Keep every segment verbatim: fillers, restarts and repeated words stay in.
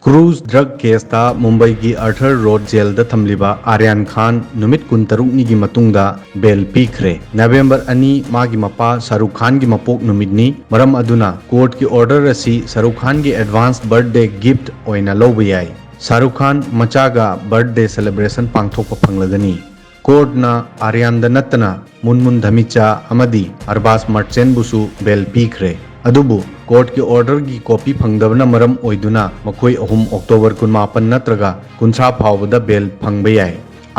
ꯀ꯭ꯔꯨꯖ drug ꯀꯦꯁꯇ ꯃꯨꯝꯕꯩꯒꯤ Arthur road ꯖꯦꯜꯗ ꯊꯝꯂꯤꯕ ꯑꯥꯔꯌꯥꯟ ꯈꯥꯟ ꯅꯨꯃꯤꯠ ꯀꯨꯟꯇꯔꯨꯛꯅꯤꯒꯤ ꯃꯇꯨꯡꯗ ꯕꯦꯜ ꯄꯤꯈ꯭ꯔꯦ꯫ ꯅꯕꯦꯝꯕꯔ ꯑꯅꯤ, ꯃꯥꯒꯤ ꯃꯄꯥ ꯁꯥꯔꯨꯈ ꯈꯥꯟꯒꯤ ꯃꯄꯣꯛ ꯅꯨꯃꯤꯠꯅꯤ, ꯃꯔꯝ ꯑꯗꯨꯅ ꯀꯣꯔꯠꯀꯤ ꯑꯣꯔꯗꯔ ꯑꯁꯤ ꯁꯥꯔꯨꯈ ꯈꯥꯟꯒꯤ ꯑꯦꯗꯚꯥꯟꯁ ꯕꯔꯊꯗꯦ ꯒꯤꯐꯠ ꯑꯣꯏꯅ ꯂꯧꯕ ꯌꯥꯏ꯫ ꯁꯥꯔꯨꯈ ꯈꯥꯟ ꯃꯆꯥꯒ ꯕꯔꯊꯗꯦ ꯁꯦꯂꯦꯕ꯭ꯔꯦꯁꯟ ꯄꯥꯡꯊꯣꯛꯄ ꯐꯪꯂꯒꯅꯤ꯫ ꯀꯣꯔꯠꯅ ꯑꯥꯔꯌꯥꯟꯗ ꯅꯠꯇꯅ ꯃꯨꯟꯃꯨꯟ ꯙꯃꯤꯆꯥ ꯑꯃꯗꯤ ꯑꯔꯕꯥꯖ ꯃꯔꯆꯦꯟꯕꯨꯁꯨ ꯕꯦꯜ ꯄꯤꯈ꯭ꯔꯦ꯫ ꯑꯗꯨꯕꯨ ꯀꯣꯔꯠꯀꯤ ꯑꯣꯔꯗꯔꯒꯤ ꯀꯣꯄꯤ ꯐꯪꯗꯕꯅ ꯃꯔꯝ ꯑꯣꯏꯗꯨꯅ ꯃꯈꯣꯏ ꯑꯍꯨꯝ ꯑꯣꯛꯇꯣꯕꯔ ꯀꯨꯟꯃꯥꯄꯟ ꯅꯠꯇ꯭ꯔꯒ ꯀꯨꯟꯊ꯭ꯔꯥ ꯐꯥꯎꯕꯗ ꯕꯦꯜ ꯐꯪꯕ ꯌꯥꯏ꯫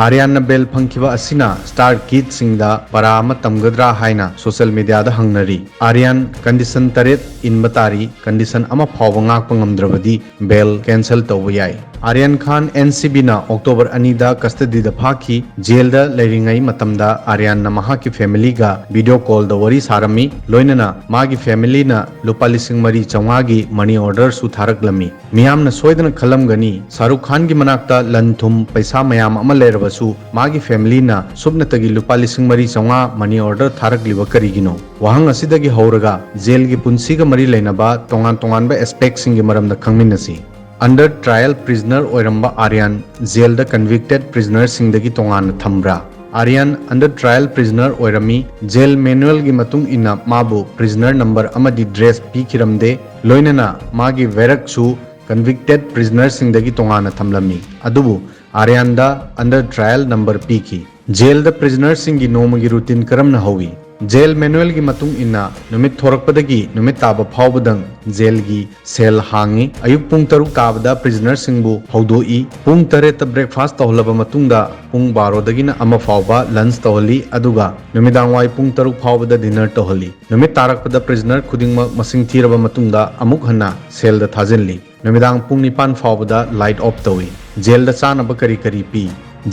ꯑꯥꯔꯌꯥꯟꯅ ꯕꯦꯜ ꯐꯪꯈꯤꯕ ꯑꯁꯤꯅ ꯁ꯭ꯇꯥꯔ ꯀꯤꯗꯁꯤꯡꯗ ꯄꯔꯥ ꯑꯃ ꯇꯝꯒꯗ꯭ꯔꯥ ꯍꯥꯏꯅ ꯁꯣꯁꯤꯌꯦꯜ ꯃꯤꯗꯤꯌꯥꯗ ꯍꯪꯅꯔꯤ꯫ ꯑꯥꯔꯌꯥꯟ ꯀꯟꯗꯤꯁꯟ ꯇꯔꯦꯠ ꯏꯟꯕ ꯇꯥꯔꯤ, ꯀꯟꯗꯤꯁꯟ ꯑꯃ ꯐꯥꯎꯕ ꯉꯥꯛꯄ ꯉꯝꯗ꯭ꯔꯕꯗꯤ ꯕꯦꯜ ꯀꯦꯟꯁꯦꯜ ꯇꯧꯕ ꯌꯥꯏ꯫ ꯑꯥꯔꯌꯥꯟ ꯈꯥꯟ ꯑꯦꯟ ꯁꯤ ꯕꯤꯅ ꯑꯣꯛꯇꯣꯕꯔ ꯑꯅꯤꯗ ꯀꯁꯇꯗꯤꯗ ꯐꯥꯈꯤ꯫ ꯖꯦꯜꯗ ꯂꯩꯔꯤꯉꯩ ꯃꯇꯝꯗ ꯑꯥꯔꯌꯥꯟꯅ ꯃꯍꯥꯛꯀꯤ ꯐꯦꯃꯤꯂꯤꯒ ꯚꯤꯗꯤꯑꯣ ꯀꯣꯜꯗ ꯋꯥꯔꯤ ꯁꯥꯔꯝꯃꯤ, ꯂꯣꯏꯅꯅ ꯃꯥꯒꯤ ꯐꯦꯃꯤꯂꯤꯅ ꯂꯨꯄꯥ ꯂꯤꯁꯤꯡ ꯃꯔꯤ ꯆꯥꯝꯃꯉꯥꯒꯤ ꯃꯅꯤ ꯑꯣꯔꯗꯔꯁꯨ ꯊꯥꯔꯛꯂꯝꯃꯤ꯫ ꯃꯤꯌꯥꯝꯅ ꯁꯣꯏꯗꯅ ꯈꯜꯂꯝꯒꯅꯤ, ꯁꯥꯔꯨꯈ ꯈꯥꯟꯒꯤ ꯃꯅꯥꯛꯇ ꯂꯟ ꯊꯨꯝ ꯄꯩꯁꯥ ꯃꯌꯥꯝ ꯑꯃ ꯂꯩꯔꯕꯁꯨ ꯃꯥꯒꯤ ꯐꯦꯃꯤꯂꯤꯅ ꯁꯨꯞꯅꯇꯒꯤ ꯂꯨꯄꯥ ꯂꯤꯁꯤꯡ ꯃꯔꯤ ꯆꯥꯝꯃꯉꯥ ꯃꯅꯤ ꯑꯣꯔꯗꯔ ꯊꯥꯔꯛꯂꯤꯕ ꯀꯔꯤꯒꯤꯅꯣ? ꯋꯥꯍꯪ ꯑꯁꯤꯗꯒꯤ ꯍꯧꯔꯒ ꯖꯦꯜꯒꯤ ꯄꯨꯟꯁꯤꯒ ꯃꯔꯤ ꯂꯩꯅꯕ ꯇꯣꯉꯥꯟ ꯇꯣꯉꯥꯟꯕ ꯑꯦꯁꯄꯦꯛꯁꯤꯡꯒꯤ ꯃꯔꯝꯗ ꯈꯪꯃꯤꯟꯅꯁꯤ꯫ ꯑꯟꯗꯔ ꯇ꯭ꯔꯥꯌꯦꯜ ꯄ꯭ꯔꯤꯖꯅꯔ ꯑꯣꯏꯔꯝꯕ ꯑꯥꯔꯌꯥꯟ ꯖꯦꯜꯗ ꯀꯟꯚꯤꯛꯇꯦꯗ ꯄ꯭ꯔꯤꯖꯅꯔꯁꯤꯡꯗꯒꯤ ꯇꯣꯉꯥꯟꯅ ꯊꯝꯕ꯭ꯔꯥ? ꯑꯥꯔꯌꯥꯟ ꯑꯟꯗꯔ ꯇ꯭ꯔꯥꯌꯦꯜ ꯄ꯭ꯔꯤꯖꯅꯔ ꯑꯣꯏꯔꯝꯃꯤ꯫ ꯖꯦꯜ ꯃꯦꯅꯨꯑꯦꯜꯒꯤ ꯃꯇꯨꯡ ꯏꯟꯅ ꯃꯥꯕꯨ ꯄ꯭ꯔꯤꯖꯅꯔ ꯅꯝꯕꯔ ꯑꯃꯗꯤ ꯗ꯭ꯔꯦꯁ ꯄꯤꯈꯤꯔꯝꯗꯦ, ꯂꯣꯏꯅꯅ ꯃꯥꯒꯤ ꯕꯦꯔꯛꯁꯨ ꯀꯟꯚꯤꯛꯇꯦꯗ ꯄ꯭ꯔꯤꯖꯅꯔꯁꯤꯡꯗꯒꯤ ꯇꯣꯉꯥꯟꯅ ꯊꯝꯂꯝꯃꯤ꯫ ꯑꯗꯨꯕꯨ ꯑꯥꯔꯌꯥꯟꯗ ꯑꯟꯗꯔ ꯇ꯭ꯔꯥꯌꯦꯜ ꯅꯝꯕꯔ ꯄꯤꯈꯤ꯫ ꯖꯦꯜꯗ ꯄ꯭ꯔꯤꯖꯅꯔꯁꯤꯡꯒꯤ ꯅꯣꯡꯃꯒꯤ ꯔꯨꯇꯤꯟ ꯀꯔꯝꯅ ꯍꯧꯏ? ꯖꯦꯜ ꯃꯦꯅꯨꯑꯦꯜꯒꯤ ꯃꯇꯨꯡ ꯏꯟꯅ ꯅꯨꯃꯤꯠ ꯊꯣꯔꯛꯄꯗꯒꯤ ꯅꯨꯃꯤꯠ ꯇꯥꯕ ꯐꯥꯎꯕꯗꯪ ꯖꯦꯜꯒꯤ ꯁꯦꯜ ꯍꯥꯡꯏ꯫ ꯑꯌꯨꯛ ꯄꯨꯡ ꯇꯔꯨꯛ ꯇꯥꯕꯗ ꯄ꯭ꯔꯤꯖꯅꯔꯁꯤꯡꯕꯨ ꯍꯧꯗꯣꯛꯏ꯫ ꯄꯨꯡ ꯇꯔꯦꯠꯇ ꯕ꯭ꯔꯦꯛꯐꯥꯁ ꯇꯧꯍꯜꯂꯕ ꯃꯇꯨꯡꯗ ꯄꯨꯡ ꯕꯥꯔꯣꯗꯒꯤꯅ ꯑꯃ ꯐꯥꯎꯕ ꯂꯟꯆ ꯇꯧꯍꯜꯂꯤ, ꯑꯗꯨꯒ ꯅꯨꯃꯤꯗꯥꯡꯋꯥꯏ ꯄꯨꯡ ꯇꯔꯨꯛ ꯐꯥꯎꯕꯗ ꯗꯤꯅꯔ ꯇꯧꯍꯜꯂꯤ꯫ ꯅꯨꯃꯤꯠ ꯇꯥꯔꯛꯄꯗ ꯄ꯭ꯔꯤꯖꯅꯔ ꯈꯨꯗꯤꯡꯃꯛ ꯃꯁꯤꯡ ꯊꯤꯔꯕ ꯃꯇꯨꯡꯗ ꯑꯃꯨꯛ ꯍꯟꯅ ꯁꯦꯜꯗ ꯊꯥꯖꯤꯜꯂꯤ꯫ ꯅꯨꯃꯤꯗꯥꯡ ꯄꯨꯡ ꯅꯤꯄꯥꯟ ꯐꯥꯎꯕꯗ ꯂꯥꯏꯠ ꯑꯣꯐ ꯇꯧꯏ꯫ ꯖꯦꯜꯗ ꯆꯥꯅꯕ ꯀꯔꯤ ꯀꯔꯤ ꯄꯤ?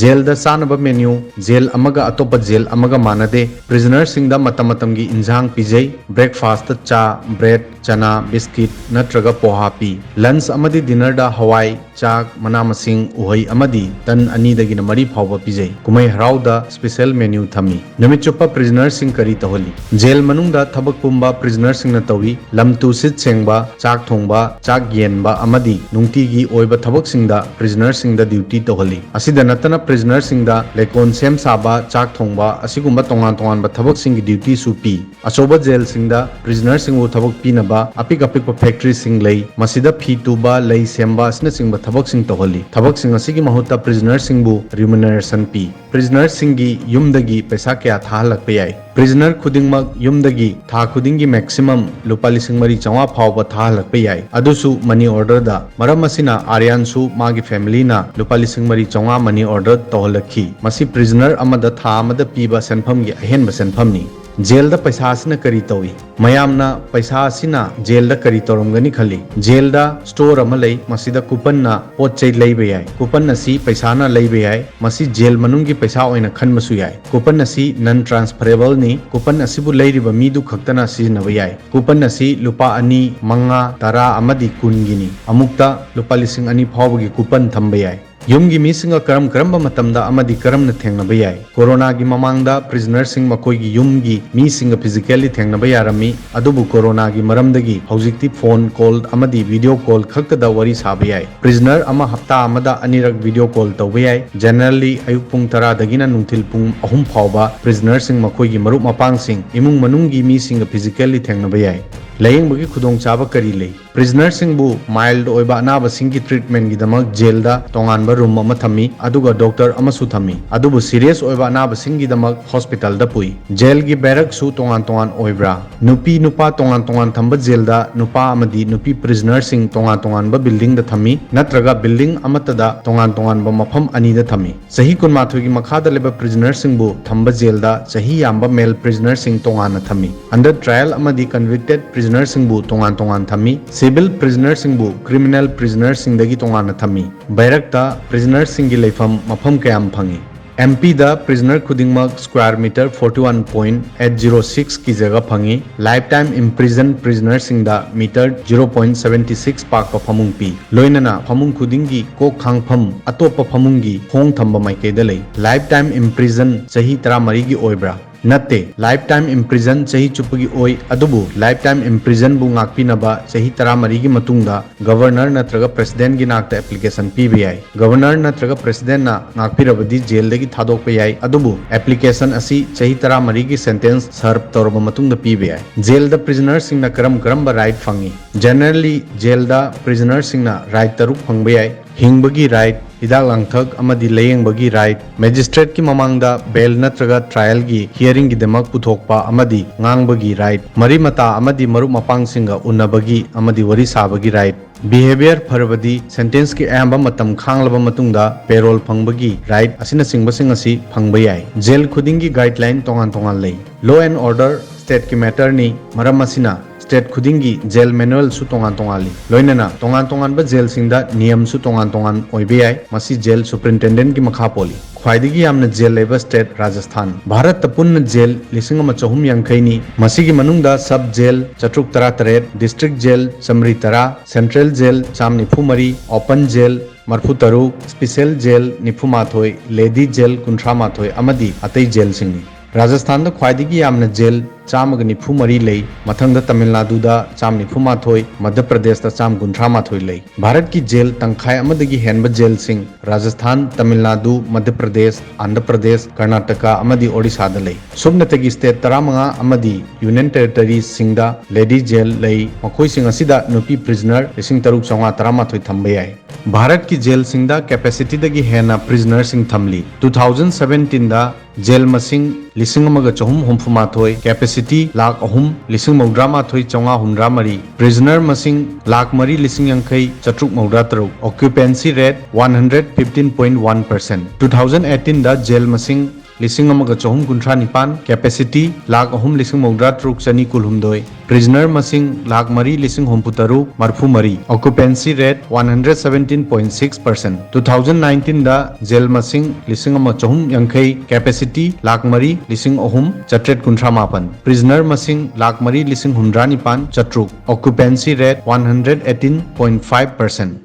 ꯖꯦꯜꯗ ꯆꯥꯅꯕ ꯃꯦꯅ꯭ꯌꯨ ꯖꯦꯜ ꯑꯃꯒ ꯑꯇꯣꯞꯄ ꯖꯦꯜ ꯑꯃꯒ ꯃꯥꯟꯅꯗꯦ꯫ ꯄ꯭ꯔꯤꯖꯅꯔꯁꯤꯡꯗ ꯃꯇꯝ ꯃꯇꯝꯒꯤ ꯏꯟꯁꯥꯡ ꯄꯤꯖꯩ꯫ ꯕ꯭ꯔꯦꯛꯐꯥꯁꯇ ꯆꯥ, ꯕ꯭ꯔꯦꯗ, ꯆꯅꯥ, ꯕꯤꯁꯀꯤꯠ ꯅꯠꯇ꯭ꯔꯒ ꯄꯣꯍꯥ ꯄꯤ꯫ ꯂꯟꯆ ꯑꯃꯗꯤ ꯗꯤꯅꯔꯗ ꯍꯋꯥꯏ, ꯆꯥꯛ, ꯃꯅꯥ ꯃꯁꯤꯡ, ꯎꯍꯩ ꯑꯃꯗꯤ ꯇꯟ ꯑꯅꯤꯗꯒꯤꯅ ꯃꯔꯤ ꯐꯥꯎꯕ ꯄꯤꯖꯩ꯫ ꯀꯨꯝꯍꯩ ꯍꯔꯥꯎꯗ ꯁ꯭ꯄꯦꯁꯦꯜ ꯃꯦꯅ꯭ꯌꯨ ꯊꯝꯃꯤ꯫ ꯅꯨꯃꯤꯠ ꯆꯨꯞꯄ ꯄ꯭ꯔꯤꯖꯅꯔꯁꯤꯡ ꯀꯔꯤ ꯇꯧꯍꯜꯂꯤ? ꯖꯦꯜ ꯃꯅꯨꯡꯗ ꯊꯕꯛ ꯄꯨꯝꯕ ꯄ꯭ꯔꯤꯖꯅꯔꯁꯤꯡꯅ ꯇꯧꯏ꯫ ꯂꯝ ꯇꯨ ꯁꯤꯠ ꯁꯦꯡꯕ, ꯆꯥꯛ ꯊꯣꯡꯕ, ꯆꯥꯛ ꯌꯦꯟꯕ ꯑꯃꯗꯤ ꯅꯨꯡꯇꯤꯒꯤ ꯑꯣꯏꯕ ꯊꯕꯛꯁꯤꯡꯗ ꯄ꯭ꯔꯤꯖꯅꯔꯁꯤꯡꯗ ꯗ꯭ꯌꯨꯇꯤ ꯇꯧꯍꯜꯂꯤ꯫ ꯑꯁꯤꯗ ꯅꯠꯇꯅ ꯄ꯭ꯔꯤꯖꯅꯔꯁꯤꯡꯗ ꯂꯩꯀꯣꯟ ꯁꯦꯝ ꯁꯥꯕ, ꯆꯥꯛ ꯊꯣꯡꯕ ꯑꯁꯤꯒꯨꯝꯕ ꯇꯣꯉꯥꯟ ꯇꯣꯉꯥꯟꯕ ꯊꯕꯛꯁꯤꯡꯒꯤ ꯗ꯭ꯌꯨꯇꯤꯁꯨ ꯄꯤ꯫ ꯑꯆꯧꯕ ꯖꯦꯜꯁꯤꯡꯗ ꯄ꯭ꯔꯤꯖꯅꯔꯁꯤꯡꯕꯨ ꯊꯕꯛ ꯄꯤꯅꯕ ꯑꯄꯤꯛ ꯑꯄꯤꯛꯄ ꯐꯦꯛꯇꯔꯤꯁꯤꯡ ꯂꯩ꯫ ꯃꯁꯤꯗ ꯐꯤ ꯇꯨꯕ, ꯂꯩ ꯁꯦꯝꯕ ꯑꯁꯤꯅꯆꯤꯡꯕ ꯊꯕꯛꯁꯤꯡ ꯇꯧꯍꯜꯂꯤ꯫ ꯊꯕꯛꯁꯤꯡ ꯑꯁꯤꯒꯤ ꯃꯍꯨꯠꯇ ꯄ꯭ꯔꯤꯖꯅꯔꯁꯤꯡꯕꯨ ꯔꯤꯃꯨꯅꯔꯦꯁꯟ ꯄꯤ꯫ ꯄ꯭ꯔꯤꯖꯅꯔꯁꯤꯡꯒꯤ ꯌꯨꯝꯗꯒꯤ ꯄꯩꯁꯥ ꯀꯌꯥ ꯊꯥꯍꯜꯂꯛꯄ ꯌꯥꯏ? ꯄ꯭ꯔꯤꯖꯅꯔ ꯈꯨꯗꯤꯡꯃꯛ ꯌꯨꯝꯗꯒꯤ ꯊꯥ ꯈꯨꯗꯤꯡꯒꯤ ꯃꯦꯛꯁꯤꯃꯝ ꯂꯨꯄꯥ ꯂꯤꯁꯤꯡ ꯃꯔꯤ ꯆꯥꯝꯃꯉꯥ ꯐꯥꯎꯕ ꯊꯥꯍꯜꯂꯛꯄ ꯌꯥꯏ, ꯑꯗꯨꯁꯨ ꯃꯅꯤ ꯑꯣꯔꯗꯔꯗ꯫ ꯃꯔꯝ ꯑꯁꯤꯅ ꯑꯥꯔꯌꯥꯟꯁꯨ ꯃꯥꯒꯤ ꯐꯦꯃꯤꯂꯤꯅ ꯂꯨꯄꯥ ꯂꯤꯁꯤꯡ ꯃꯔꯤ ꯆꯥꯝꯃꯉꯥ ꯃꯅꯤ ꯑꯣꯔꯗꯔ ꯇꯧꯍꯜꯂꯛꯈꯤ꯫ ꯃꯁꯤ ꯄ꯭ꯔꯤꯖꯅꯔ ꯑꯃꯗ ꯊꯥ ꯑꯃꯗ ꯄꯤꯕ ꯁꯦꯟꯐꯝꯒꯤ ꯑꯍꯦꯟꯕ ꯁꯦꯟꯐꯝꯅꯤ꯫ ꯖꯦꯜꯗ ꯄꯩꯁꯥ ꯑꯁꯤꯅ ꯀꯔꯤ ꯇꯧꯏ? ꯃꯌꯥꯝꯅ ꯄꯩꯁꯥ ꯑꯁꯤꯅ ꯖꯦꯜꯗ ꯀꯔꯤ ꯇꯧꯔꯝꯒꯅꯤ ꯈꯜꯂꯤ? ꯖꯦꯜꯗ ꯁ꯭ꯇꯣꯔ ꯑꯃ ꯂꯩ, ꯃꯁꯤꯗ ꯀꯨꯄꯟꯅ ꯄꯣꯠ ꯆꯩ ꯂꯩꯕ ꯌꯥꯏ꯫ ꯀꯨꯄꯟ ꯑꯁꯤ ꯄꯩꯁꯥꯅ ꯂꯩꯕ ꯌꯥꯏ꯫ ꯃꯁꯤ ꯖꯦꯜ ꯃꯅꯨꯡꯒꯤ ꯄꯩꯁꯥ ꯑꯣꯏꯅ ꯈꯟꯕꯁꯨ ꯌꯥꯏ꯫ ꯀꯨꯄꯟ ꯑꯁꯤ ꯅꯟ ꯇ꯭ꯔꯥꯟꯁꯐꯔꯦꯕꯜꯅꯤ꯫ ꯀꯨꯄꯟ ꯑꯁꯤꯕꯨ ꯂꯩꯔꯤꯕ ꯃꯤꯗꯨ ꯈꯛꯇꯅ ꯁꯤꯖꯤꯟꯅꯕ ꯌꯥꯏ꯫ ꯀꯨꯄꯟ ꯑꯁꯤ ꯂꯨꯄꯥ ꯑꯅꯤ, ꯃꯉꯥ, ꯇꯔꯥ ꯑꯃꯗꯤ ꯀꯨꯟꯒꯤꯅꯤ꯫ ꯑꯃꯨꯛꯇ ꯂꯨꯄꯥ ꯂꯤꯁꯤꯡ ꯑꯅꯤ ꯐꯥꯎꯕꯒꯤ ꯀꯨꯄꯟ ꯊꯝꯕ ꯌꯥꯏ꯫ ꯌꯨꯝꯒꯤ ꯃꯤꯁꯤꯡꯒ ꯀꯔꯝ ꯀꯔꯝꯕ ꯃꯇꯝꯗ ꯑꯃꯗꯤ ꯀꯔꯝꯅ ꯊꯦꯡꯅꯕ ꯌꯥꯏ? ꯀꯣꯔꯣꯅꯥꯒꯤ ꯃꯃꯥꯡꯗ ꯄ꯭ꯔꯤꯖꯅꯔꯁꯤꯡ ꯃꯈꯣꯏꯒꯤ ꯌꯨꯝꯒꯤ ꯃꯤꯁꯤꯡꯒ ꯐꯤꯖꯤꯀꯦꯜꯂꯤ ꯊꯦꯡꯅꯕ ꯌꯥꯔꯝꯃꯤ, ꯑꯗꯨꯕꯨ ꯀꯣꯔꯣꯅꯥꯒꯤ ꯃꯔꯝꯗꯒꯤ ꯍꯧꯖꯤꯛꯇꯤ ꯐꯣꯟ ꯀꯣꯜ ꯑꯃꯗꯤ ꯚꯤꯗꯤꯑꯣ ꯀꯣꯜ ꯈꯛꯇꯗ ꯋꯥꯔꯤ ꯁꯥꯕ ꯌꯥꯏ꯫ ꯄ꯭ꯔꯤꯖꯅꯔ ꯑꯃ ꯍꯞꯇꯥ ꯑꯃꯗ ꯑꯅꯤꯔꯛ ꯚꯤꯗꯤꯑꯣ ꯀꯣꯜ ꯇꯧꯕ ꯌꯥꯏ꯫ ꯖꯦꯅꯔꯦꯜꯂꯤ ꯑꯌꯨꯛ ꯄꯨꯡ ꯇꯔꯥꯗꯒꯤꯅ ꯅꯨꯡꯊꯤꯜ ꯄꯨꯡ ꯑꯍꯨꯝ ꯐꯥꯎꯕ ꯄ꯭ꯔꯤꯖꯅꯔꯁꯤꯡ ꯃꯈꯣꯏꯒꯤ ꯃꯔꯨꯞ ꯃꯄꯥꯡꯁꯤꯡ, ꯏꯃꯨꯡ ꯃꯅꯨꯡꯒꯤ ꯃꯤꯁꯤꯡꯒ ꯐꯤꯖꯤꯀꯦꯜꯂꯤ ꯊꯦꯡꯅꯕ ꯌꯥꯏ꯫ ꯂꯥꯌꯦꯡꯕꯒꯤ ꯈꯨꯗꯣꯡꯆꯥꯕ ꯀꯔꯤ ꯂꯩ? ꯄ꯭ꯔꯤꯖꯅꯔꯁꯤꯡꯕꯨ ꯃꯥꯏꯜꯗ ꯑꯣꯏꯕ ꯑꯅꯥꯕꯁꯤꯡꯒꯤ ꯇ꯭ꯔꯤꯠꯃꯦꯟꯒꯤꯗꯃꯛ ꯖꯦꯜꯗ ꯇꯣꯉꯥꯟꯕ ꯔꯨꯝ ꯑꯃ ꯊꯝꯃꯤ, ꯑꯗꯨꯒ ꯗꯣꯛꯇꯔ ꯑꯃꯁꯨ ꯊꯝꯃꯤ, ꯑꯗꯨꯕꯨ ꯁꯤꯔꯤꯌꯁ ꯑꯣꯏꯕ ꯑꯅꯥꯕꯁꯤꯡꯒꯤꯗꯃꯛ ꯍꯣꯁꯄꯤꯇꯥꯜꯗ ꯄꯨꯏ꯫ ꯖꯦꯜꯒꯤ ꯕꯦꯔꯛꯁꯨ ꯇꯣꯉꯥꯟ ꯇꯣꯉꯥꯟ ꯑꯣꯏꯕ꯭ꯔꯥ? ꯅꯨꯄꯤ ꯅꯨꯄꯥ ꯇꯣꯉꯥꯟ ꯇꯣꯉꯥꯟ ꯊꯝꯕ ꯖꯦꯜꯗ ꯅꯨꯄꯥ ꯑꯃꯗꯤ ꯅꯨꯄꯤ ꯄ꯭ꯔꯤꯖꯅꯔꯁꯤꯡ ꯇꯣꯉꯥꯟ ꯇꯣꯉꯥꯟꯕ ꯕꯤꯜꯗꯤꯡꯗ ꯊꯝꯃꯤ, ꯅꯠꯇ꯭ꯔꯒ ꯕꯤꯜꯗꯤꯡ ꯑꯃꯠꯇꯗ ꯇꯣꯉꯥꯟ ꯇꯣꯉꯥꯟꯕ ꯃꯐꯝ ꯑꯅꯤꯗ ꯊꯝꯃꯤ꯫ ꯆꯍꯤ ꯀꯨꯟꯃꯥꯊꯣꯏꯒꯤ ꯃꯈꯥꯗ ꯂꯩꯕ ꯄ꯭ꯔꯤꯖꯅꯔꯁꯤꯡꯕꯨ ꯊꯝꯕ ꯖꯦꯜꯗ ꯆꯍꯤ ꯌꯥꯝꯕ ꯃꯦꯜ ꯄ꯭ꯔꯤꯖꯅꯔꯁꯤꯡ ꯇꯣꯉꯥꯟꯅ ꯊꯝꯃꯤ꯫ ꯑꯟꯗꯔ ꯇ꯭ꯔꯥꯌꯦꯜ ꯑꯃꯗꯤ ꯀꯟꯚꯤꯛꯇꯦꯗ prisonerꯁꯤꯡꯕꯨ ꯇꯣꯉꯥꯟ ꯇꯣꯉꯥꯟ ꯊꯝꯃꯤ꯫ Civil prisonerꯁꯤꯡꯕꯨ criminal prisonerꯁꯤꯡꯗꯒꯤ ꯇꯣꯉꯥꯟꯅ ꯊꯝꯃꯤ꯫ ꯕꯩꯔꯛꯇ prisonerꯁꯤꯡꯒꯤ ꯂꯩꯐꯝ ꯃꯐꯝ ꯀꯌꯥꯝ ꯐꯪꯏ꯫ ꯑꯦꯝ ꯄꯤꯗ prisoner ꯈꯨꯗꯤꯡꯃꯛ square meter forty one point eight zero sixꯀꯤ ꯖꯒ ꯐꯪꯏ꯫ Lifetime imprison prisonerꯁꯤꯡꯗ meter zero point seventy six ꯄꯥꯛꯄ ꯐꯃꯨꯡ ꯄꯤ꯫ ꯂꯣꯏꯅꯅ ꯐꯃꯨꯡ ꯈꯨꯗꯤꯡꯒꯤ ꯀꯣꯛ ꯈꯥꯡꯐꯝ ꯑꯇꯣꯞꯄ ꯐꯃꯨꯡꯒꯤ ꯈꯣꯡ ꯊꯝꯕ ꯃꯥꯏꯀꯩꯗ ꯂꯩ꯫ Lifetime imprison ꯆꯍꯤ ꯇꯔꯥꯃꯔꯤꯒꯤ ꯑꯣꯏꯕ꯭ꯔꯥ? ꯅꯠꯇꯦ, lifetime imprison ꯆꯍꯤ ꯆꯨꯞꯄꯒꯤ ꯑꯣꯏ, ꯑꯗꯨꯕꯨ lifetime imprisonꯕꯨ ꯉꯥꯛꯄꯤꯅꯕ ꯆꯍꯤ ꯇꯔꯥꯃꯔꯤꯒꯤ ꯃꯇꯨꯡꯗ Governor ꯅꯠꯇ꯭ꯔꯒ Presidentꯒꯤ ꯅꯥꯛꯇ application ꯄꯤꯕ ꯌꯥꯏ꯫ Governor ꯅꯠꯇ꯭ꯔꯒ Presidentꯅ ꯉꯥꯛꯄꯤꯔꯕꯗꯤ jailꯗꯒꯤ ꯊꯥꯗꯣꯛꯄ ꯌꯥꯏ, ꯑꯗꯨꯕꯨ application ꯑꯁꯤ ꯆꯍꯤ ꯇꯔꯥꯃꯔꯤꯒꯤ sentence serve ꯇꯧꯔꯕ ꯃꯇꯨꯡꯗ ꯄꯤꯕ ꯌꯥꯏ꯫ Jailꯗ prisonerꯁꯤꯡꯅ ꯀꯔꯝ ꯀꯔꯝꯕ right ꯐꯪꯏ? Generally, jailꯗ prisonerꯁꯤꯡꯅ right ꯇꯔꯨꯛ ꯐꯪꯕ ꯌꯥꯏ: ꯍꯤꯡꯕꯒꯤ right, ꯍꯤꯗꯥꯛ ꯂꯥꯡꯊꯛ ꯑꯃꯗꯤ ꯂꯥꯌꯦꯡꯕꯒꯤ right, magistrateꯀꯤ ꯃꯃꯥꯡꯗ bail ꯅꯠꯇ꯭ꯔꯒ trialꯒꯤ hearingꯒꯤꯗꯃꯛ ꯄꯨꯊꯣꯛꯄ ꯑꯃꯗꯤ ꯉꯥꯡꯕꯒꯤ right, ꯃꯔꯤ ꯃꯇꯥ ꯑꯃꯗꯤ ꯃꯔꯨꯞ ꯃꯄꯥꯡꯁꯤꯡꯒ ꯎꯅꯕꯒꯤ ꯑꯃꯗꯤ ꯋꯥꯔꯤ ꯁꯥꯕꯒꯤ right, behaviour ꯐꯔꯕꯗꯤ sentenceꯀꯤ ꯑꯌꯥꯝꯕ ꯃꯇꯝ ꯈꯥꯡꯂꯕ ꯃꯇꯨꯡꯗ parole ꯐꯪꯕꯒꯤ right ꯑꯁꯤꯅꯆꯤꯡꯕꯁꯤꯡ ꯑꯁꯤ ꯐꯪꯕ ꯌꯥꯏ꯫ Jail ꯈꯨꯗꯤꯡꯒꯤ guideline ꯇꯣꯉꯥꯟ ꯇꯣꯉꯥꯟ ꯂꯩ꯫ Law and order stateꯀꯤ matterꯅꯤ, ꯃꯔꯝ ꯑꯁꯤꯅ state ꯈꯨꯗꯤꯡꯒꯤ jail manualꯁꯨ ꯇꯣꯉꯥꯟ ꯇꯣꯉꯥꯜꯂꯤ꯫ ꯂꯣꯏꯅꯅ ꯇꯣꯉꯥꯟ ꯇꯣꯉꯥꯟꯕ jailꯁꯤꯡꯗ ꯅꯤꯌꯝꯁꯨ ꯇꯣꯉꯥꯟ ꯇꯣꯉꯥꯟ ꯑꯣꯏꯕ ꯌꯥꯏ꯫ ꯃꯁꯤ jail superintendentꯀꯤ ꯃꯈꯥ ꯄꯣꯜꯂꯤ꯫ ꯈ꯭ꯋꯥꯏꯗꯒꯤ ꯌꯥꯝꯅ jail ꯂꯩꯕ state ꯔꯥꯖꯁꯊꯥꯟ꯫ ꯚꯥꯔꯠꯇ ꯄꯨꯟꯅ jail ꯂꯤꯁꯤꯡ ꯑꯃ ꯆꯍꯨꯝ ꯌꯥꯡꯈꯩꯅꯤ꯫ ꯃꯁꯤꯒꯤ ꯃꯅꯨꯡꯗ sub jail ꯆꯥꯇ꯭ꯔꯨꯛ ꯇꯔꯥꯇꯔꯦꯠ, district jail ꯆꯥꯃꯔꯤ ꯇꯔꯥ, central jail ꯆꯥꯝ ꯅꯤꯐꯨ ꯃꯔꯤ, open jail ꯃꯔꯤꯐꯨ ꯇꯔꯨꯛ, special jail ꯅꯤꯐꯨ ꯃꯥꯊꯣꯏ, lady jail ꯀꯨꯟꯊ꯭ꯔꯥ ꯃꯥꯊꯣꯏ ꯑꯃꯗꯤ ꯑꯇꯩ jailꯁꯤꯡꯅꯤ꯫ ꯔꯥꯖꯁꯊꯥꯟꯗ ꯈ꯭ꯋꯥꯏꯗꯒꯤ ꯌꯥꯝꯅ jail ꯆꯥꯝꯃꯒ ꯅꯤꯐꯨ ꯃꯔꯤ ꯂꯩ, ꯃꯊꯪꯗ ꯇꯥꯃꯤꯜ ꯅꯥꯗꯨꯗ ꯆꯥꯝ ꯅꯤꯐꯨ ꯃꯥꯊꯣꯏ, ꯃꯙ꯭ꯌ ꯄ꯭ꯔꯗꯦꯁꯇ ꯆꯥꯝ ꯀꯨꯟꯊ꯭ꯔꯥ ꯃꯥꯊꯣꯏ ꯂꯩ꯫ ꯚꯥꯔꯠꯀꯤ jail ꯇꯪꯈꯥꯏ ꯑꯃꯗꯒꯤ ꯍꯦꯟꯕ jailꯁꯤꯡ ꯔꯥꯖꯁꯊꯥꯟ, ꯇꯥꯃꯤꯜ ꯅꯥꯗꯨ, ꯃꯙ꯭ꯌ ꯄ꯭ꯔꯗꯦꯁ, ꯑꯟꯙ꯭ꯔ ꯄ꯭ꯔꯗꯦꯁ, ꯀꯔꯅꯥꯇꯀꯥ ꯑꯃꯗꯤ ꯑꯣꯔꯤꯁꯥꯗ ꯂꯩ꯫ ꯁꯨꯞꯅꯇꯒꯤ state ꯇꯔꯥꯃꯉꯥ ꯑꯃꯗꯤ Union Territoriesꯁꯤꯡꯗ lady jail ꯂꯩ, ꯃꯈꯣꯏꯁꯤꯡ ꯑꯁꯤꯗ ꯅꯨꯄꯤ prisoner ꯂꯤꯁꯤꯡ ꯇꯔꯨꯛ ꯆꯥꯝꯃꯉꯥ ꯇꯔꯥꯃꯥꯊꯣꯏ ꯊꯝꯕ ꯌꯥꯏ꯫ ꯚꯥꯔꯠꯀꯤ jailꯁꯤꯡꯗ capacityꯗꯒꯤ ꯍꯦꯟꯅ prisonerꯁꯤꯡ ꯊꯝꯂꯤ꯫ Two thousand seventeenꯗ jail ꯃꯁꯤꯡ ꯂꯤꯁꯤꯡ ꯑꯃꯒ ꯆꯍꯨꯝ ꯍꯨꯝꯐꯨ ꯃꯥꯊꯣꯏ, capacity ꯂꯥꯈ ꯑꯍꯨꯝ ꯂꯤꯁꯤꯡ ꯃꯧꯗ꯭ꯔꯥ ꯃꯥꯊꯣꯏ ꯆꯥꯝꯃꯉꯥ ꯍꯨꯝꯗ꯭ꯔꯥ ꯃꯔꯤ, prisoner ꯃꯁꯤꯡ ꯂꯥꯈ ꯃꯔꯤ ꯂꯤꯁꯤꯡ ꯌꯥꯡꯈꯩ ꯆꯥꯇ꯭ꯔꯨꯛ ꯃꯧꯗ꯭ꯔꯥ ꯇꯔꯨꯛ, occupancy rate one hundred fifteen point one percent꯫ Two thousand eighteenꯗ jail ꯃꯁꯤꯡ ꯂꯤꯁꯤꯡ ꯑꯃꯒ ꯆꯍꯨꯝ ꯀꯨꯟꯊ꯭ꯔꯥ ꯅꯤꯄꯥꯟ, capacity ꯂꯥꯈ ꯑꯍꯨꯝ ꯂꯤꯁꯤꯡ ꯃꯧꯗ꯭ꯔꯥ ꯇꯔꯨꯛ ꯆꯅꯤ ꯀꯨꯟꯍꯨꯝꯗꯣꯏ, prisoner ꯃꯁꯤꯡ ꯂꯥꯈ ꯃꯔꯤ ꯂꯤꯁꯤꯡ ꯍꯨꯝꯐꯨ ꯇꯔꯨꯛ ꯃꯔꯤꯐꯨ ꯃꯔꯤ, occupancy rate one hundred seventeen point six percent, two thousand nineteenꯗ jail ꯃꯁꯤꯡ ꯂꯤꯁꯤꯡ ꯑꯃ ꯆꯍꯨꯝ ꯌꯥꯡꯈꯩ, capacity ꯂꯥꯈ ꯃꯔꯤ ꯂꯤꯁꯤꯡ ꯑꯍꯨꯝ ꯆꯥꯇ꯭ꯔꯦꯠ ꯀꯨꯟꯊ꯭ꯔꯥ ꯃꯥꯄꯟ, prisoner ꯃꯁꯤꯡ ꯂꯥꯈ ꯃꯔꯤ ꯂꯤꯁꯤꯡ ꯍꯨꯝꯗ꯭ꯔꯥ ꯅꯤꯄꯥꯟ ꯆꯥꯇ꯭ꯔꯨꯛ, occupancy rate one hundred eighteen point five percent.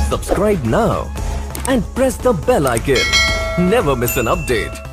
Subscribe now and press the bell icon. Never miss an update.